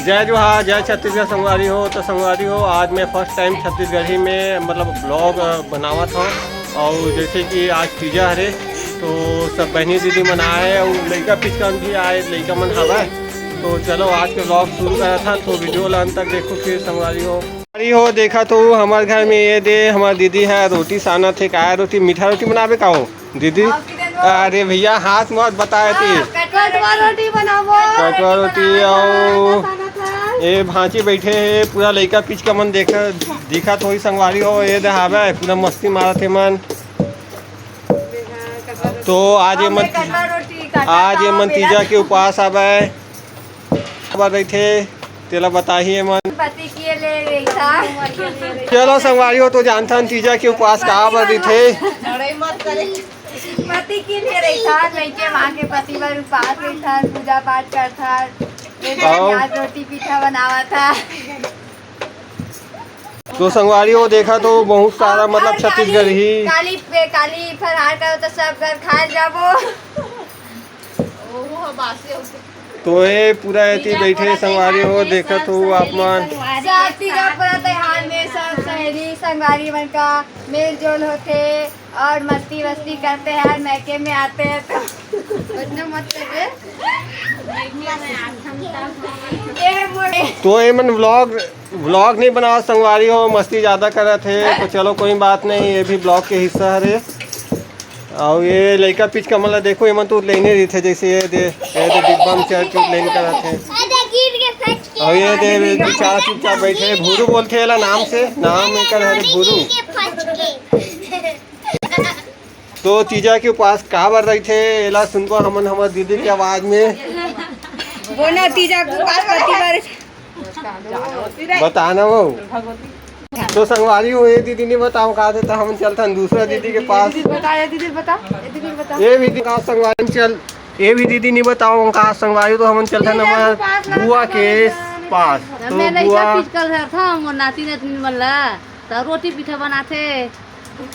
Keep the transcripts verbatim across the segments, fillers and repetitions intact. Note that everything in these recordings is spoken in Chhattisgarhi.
जय जोहार, जय छत्तीसगढ़ संगवारी हो। तो संगवारी हो, आज मैं फर्स्ट टाइम छत्तीसगढ़ी में मतलब ब्लॉग बनावत हूँ। और जैसे कि आज तीजा हरे, तो सब बहनी दीदी मन आए और लइका पिचका भी आए, लइका मन हवय। तो चलो आज के ब्लॉग शुरू करत हन। तो वीडियो ला अंत तक देखो फिर संगवारी हो। संगवारी हो, देखा तो हमारे घर में ये दे हमार दीदी है, रोटी सानत हे। काय रोटी? मीठा रोटी बनाबे का हो दीदी? अरे भैया, हाथ मत बताए थी। कटवा रोटी बनाबो। कटवा रोटी अउ ये भांची बैठे हे, पूरा लइका पिचका मन देख दिखत होही संगवारी हो। ये देहावे पूरा मस्ती मारत हे मन। तो आज ये मन आज ये मन तीजा के उपास आवे। काबर रहिथे तेला बताही एमन। पति के लिए रहिथा। चलो संगवारी हो, तो जानथन तीजा के उपवास काबर रहिथे। पति के लिए रहिथा, लइके माँ के पति बर उपवास रहिथा, पूजा पाठ करथा, ये आओ। प्याज रोटी पीठा बनावथा। तो संगवारी हो, देखा तो बहुत सारा मतलब छत्तीसगढ़ी। काली पे काली फरहार करो तो सब घर खा जाबो। तो ये पूरा एती बैठे संगवारी हो, देखत हो आप मन। साथी का पूरा त्योहार में सब सहेली संगवारी मन का मेल जोल होथे और मस्ती वस्ती करते हैं, और मैके में आते हैं तो बदनाम मत कर दे। ये मोरे तो ये मन व्लॉग व्लॉग नहीं बनावत संगवारी हो, मस्ती ज्यादा करत हे, तो चलो कोई बात नहीं, ये भी ब्लॉग के हिस्सा हरे। अउ ये लइका पिचका मन ला देखो, एमन तो लेने रहिथे, जैसे ये दे, ये दे डिब्बा में चढ़ के लेन करत हे। अउ ये दे बेचारा चुपचाप बैठे हे, भूरू बोलथे एला नाम से, नाम एकर हरे भूरू। तो तीजा के उपास काबर रहिथे, एला सुनबो हमन हमर दीदी के आवाज में। बोना तीजा के उपास पति बर बताना वो। तो संगवारी हो, ये दीदी नहीं बताओ का देता, हम चलथन दूसरा दीदी के पास। दीदी बता, ये दीदी बता, ये दीदी बता। ये भी का संगवारी चल, ये भी दीदी नहीं बताओ का संगवारी, तो हम चलथन हमार बुआ के पास। तो मैं लइका बुआ पिचकल घर था, मोर नाती नतनी मन ला, तो रोटी पीठा बनाथे।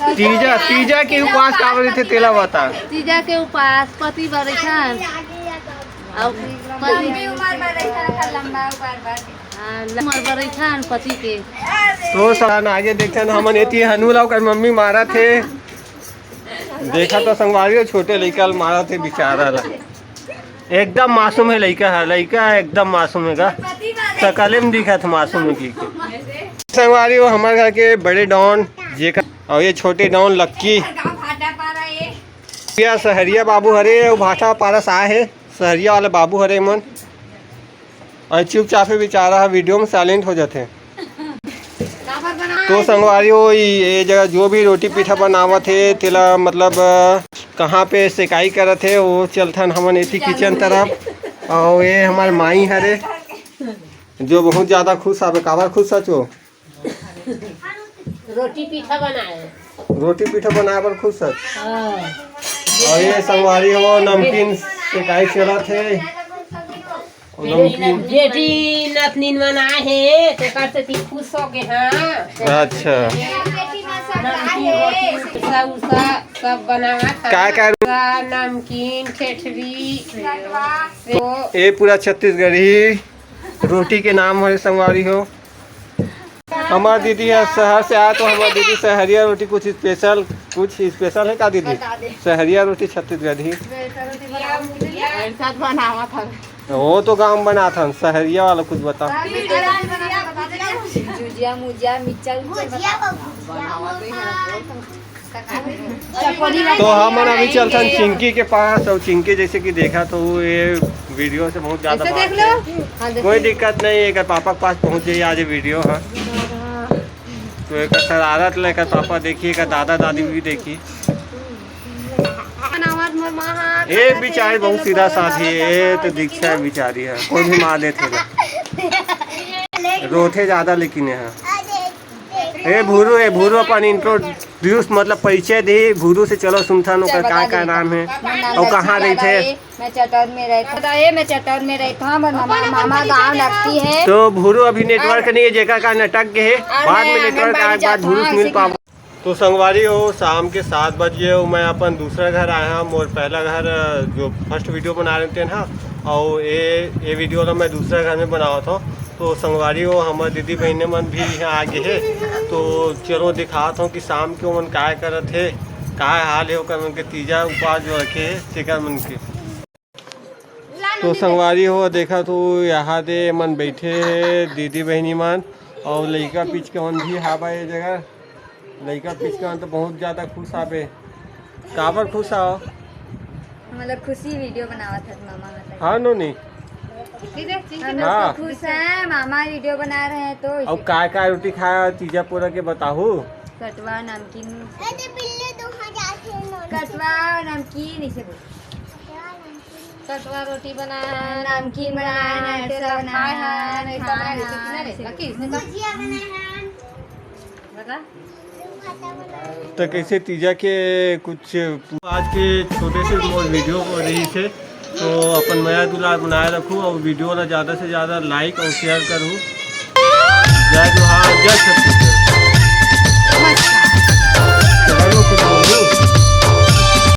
तीजा, तीजा के उपास काबर रहिथे, तेला बता। तीजा के उपास पति बर रहिथन। अउ पति लंबी उमर बर रहिथन, लंबा उमर बर। हाँ, उमर बर रहिथन पति के। तो सन आगे देखथन, हमन एती हनु ला ओकर मम्मी मारत हे। देखा तो संगवारी हो, छोटे लइका ल मारत हे बेचारा ला। एकदम मासूम है लइका है, लइका एकदम मासूम है गा। सकले में दिखत मासूम है की। संगवारी हो, हमारे घर के बड़े डॉन जेकर, और ये छोटे डॉन लक्की। ये सहरिया बाबू हरे, वो भाटा पारस आए है, सहरिया वाले बाबू हरे मन। और चुपचाप है बेचारा, वीडियो में साइलेंट हो जाते हैं। तो संगवारी हो, ये जगह जो भी रोटी पीठा बनावत हे, तेला मतलब, अ, कहाँ पे सेकाई करत हे, वो चलथन हमन एती किचन तरफ। और ये हमार माई हरे, जो बहुत ज्यादा खुश हवे। काबर खुश सचो? रोटी पीठा बनाए। रोटी पीठा बनाए बर खुश सच। हाँ। और ये संगवारी हो, नमकीन सेकाई चलत हे। नमकीन। बेटी नतनीन मन आए हे, तेकर सेती खुश हो गे, हाँ। अच्छा। नमकीन रोटी, उसा, उसा सब बनावत हे। का, का? उसा, नमकीन, ठेठरी, सेव। ए पूरा छत्तीसगढ़ी रोटी के नाम हरे संगवारी हो। हमार दीदी ह शहर से आए, तो हमार दीदी सहरिया रोटी कुछ स्पेशल, कुछ स्पेशल है का दीदी? बता दे। सहरिया रोटी छत्तीसगढ़ी। वैसा रोटी बनाओ। वैसा बनावत हन। वो तो गाँव बनात हन, सहरिया वाला कुछ बता। सब मिठाई बना के बता दे। जुजिया, मुजिया, मिक्सचर, उक्सचर भुजिया, बता। भुजिया, बनावत ही है। तो हमन अभी चलथन चिंकी के पास, और चिंकी जैसे कि देखा तो वो ये वीडियो से बहुत ज्यादा ऐसे देख भागथे। लो। हाँ, देखो। कोई दिक्कत नहीं, एकर पापा के पास पहुंच जाइए आज ये वीडियो। हाँ, तो एक शरारत लेकर पापा देखिए, एकर दादा दादी भी देखी। बनावत मोर माँ हाथ ये बेचारी बहुत सीधा साधी है, ये तो दीक्षा है बेचारी है, कोई भी मार देते ना। रोथे ज्यादा लेकिन यहाँ। ए भूरू, ए भूरू, अपन इंट्रोड्यूस मतलब परिचय दे भूरू से। चलो सुनथन ओकर का का नाम है और कहाँ रहिथे। मैं चटौर में रहता ए, मैं चटौर में रहता हूँ, मोर मामा, मामा गाँव लगती है। तो भूरू अभी नेटवर्क नहीं है, जेकर का अटक गए है, बाद में नेटवर्क आए के बाद भूरू से मिल पाबो। तो संगवारी हो, शाम के सात बज गए हो, मैं अपन दूसरा घर आया हूँ। मोर पहला घर, अ, जो फर्स्ट वीडियो बना रहे थे ना, अउ ए, ए वीडियो ला मैं दूसरा घर में बनावत हौं। तो संगवारी हो, हमर दीदी बहिनी मन भी यहाँ आ गे हे। तो चलो दिखात हौं कि शाम के ओमन काय करत हे, काय हाल हे ओकर मन के, तीजा उपास जो रखे हे तेकर मन के। तो संगवारी हो, देखा तो यहाँ दे मन बैठे हे दीदी बहिनी मन, अउ लइका पिचका मन भी हाबा ये जगह। लइका पिचका मन तो बहुत ज्यादा खुश हाबे। काबर खुश हाव? मतलब खुशी वीडियो बनावत हस मामा ह त। हाँ नोनी। हम लोग हाँ। तो खुश हैं, मामा वीडियो बना रहे हैं तो अउ इसे। काय काय रोटी खाया तीजा पूरा के बताहू? कटवा, नमकीन। कटवा, नमकीन इसे बोल। कटवा रोटी बनाए हन, नमकीन बनाए हन, ऐसे सब खाए हन, ऐसे बनाए हन, ऐसे किनारे, लकी, इसने तो भुजिया बनाए हन। बता। तो कैसे तीजा के कुछ आज के छोटे से मोर वीडियो रहिस हे, तो अपन मया दुलार बनाए रखू अउ वीडियो ला ज्यादा से ज्यादा like अउ share करू। जय जोहार, जय छत्तीसगढ़।